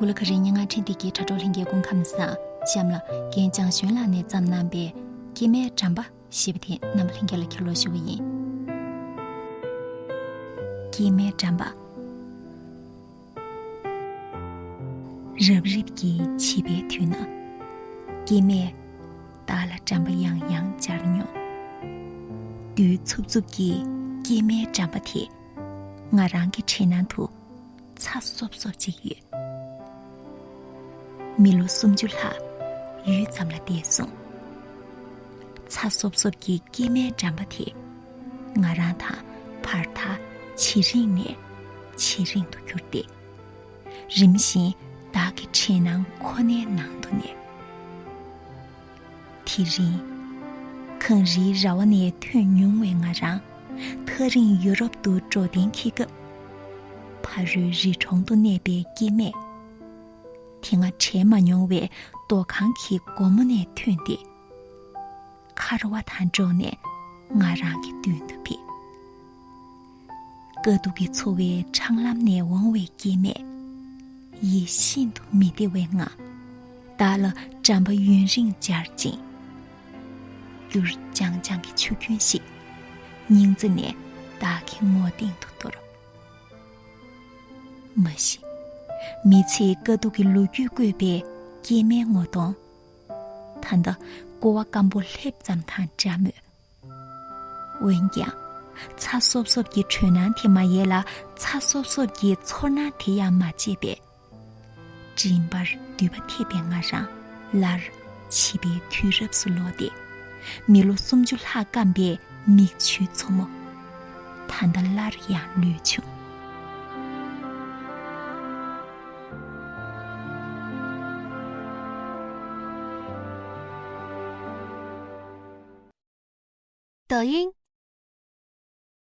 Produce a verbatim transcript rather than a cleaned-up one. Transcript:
གུ་ལ་ཁ་རི་ཉིན་ང་ཁྲིན་ཏི་གི་དྲ་གྲོགས་ལྷན་རྒྱས་སྐུ་ཁམས་བཟང་། གཤམ་ལ་རྒན་ལྕང་གཞོན་ལགས་ནས་བརྩམས་གནང་པའི་སྐྱེས་མའི་འགྲམ་པ་ཞེས་པ་དེ་རྣམ་པ་ལྷན་རྒྱས་ལ་ཁྱེར་ལོ་ཞུ་བ་ཡིན། སྐྱེས་མའི་འགྲམ་པ། རབ་རིབ་ཀྱི་བྱིས་པའི་དུས་ན། སྐྱེས་མས་བདག་ལ་འགྲམ་པ་ཡང་ཡང་སྦྱར་མྱོང་། རྡུལ་འཚུབ་འཚུབ་ཀྱི་སྐྱེས་མའི་འགྲམ་པ་དེ། ང་རང་གི་འཁྲིས་ནང་དུ་ཚ་སོབ་སོབ་ཅིག་ཡོད། མི་ལོ་སུམ་ཅུ་ལྷག་ཡུད་ཙམ་ལ་འདས་སོང་། ཚ་སོབ་སོབ་ཀྱི་སྐྱེས་མའི་འགྲམ་པ་དེ། ང་རང་དང་བར་ཐག་ཇེ་རིང་ནས་ཇེ་རིང་དུ་གྱུར་ཏེ། རིམ་བཞིན་བདག་གི་འཁྲིས་ནང་ཁོ་ནའི་ནང་དུ་གནས། དེ་རིང་། གངས་རིའི་ར་བ་ནས་ཐོན་མྱོང་བའི་ང་རང་། ཐག་རིང་ཡུ་རོབ་ཏུ་འགྲོ་གཏན་འཁེལ་སྐབས། ཕ་རོལ་རི་གྲོང་དུ་གནས་པའི་སྐྱེས་མས། དེ་སྔ་བྲལ་མ་མྱོང་བའི་རྡོ་ཁང་གི་སྒོ་མོ་ནས་ཐོན་ཏེ། ཁ་རོ་བ་དང་འགྲོགས་ནས་ང་རང་གི་མདུན་དུ་ཕེབས། དཀའ་སྡུག་གི་འཚོ་བའི་འཕྲང་ལམ་ནས་འོང་བའི་སྐྱེས་མས། ཡིད་ཤིན་ཏུ་མི་བདེ་བའི་ངང་། བདག་ལ་འགྲམ་པ་ཡུན་རིང་སྦྱར་ཅིང་། འགྱུར་ལྗང་ལྗང་གི་ཆུ་རྒྱུན་ཞིག་སྙིང་རྩེ་ནས་བདག་གི་ངོ་སྟེང་དུ་གཏོར། མ་གཞི། མི་ཚེའི་དཀའ་སྡུག་གི་ལོ་རྒྱུས་བཀོད་པའི་སྐྱེས་མའི་ངོ་གདོང་། ད་ལྟ་ཀོ་བ་སྐམ་པོ་སླེབས་ཙམ་དང་འདྲ་མོད། འོན་ཀྱང་། ཚ་སོབ་སོབ་ཀྱི་དྲོད་སྣང་དེ་མ་ཡལ་ལ། ཚ་སོབ་སོབ་ཀྱི་ཚོར་སྣང་དེ་ཡང་མ་བརྗེད་པས། མགྲིན་པར་མདུད་པ་འཐེབས་པའི་ང་རང་སླར་བྱིས་པའི་དུས་རབས་སུ་ལོག་སྟེ། མི་ལོ་སུམ་ཅུ་ལྷག་སྐམ་པའི་མིག་ཆུའི་མཚོ་མོ། ད་ལྟ་སླར་ཡང་ལུད་བྱུང་།抖音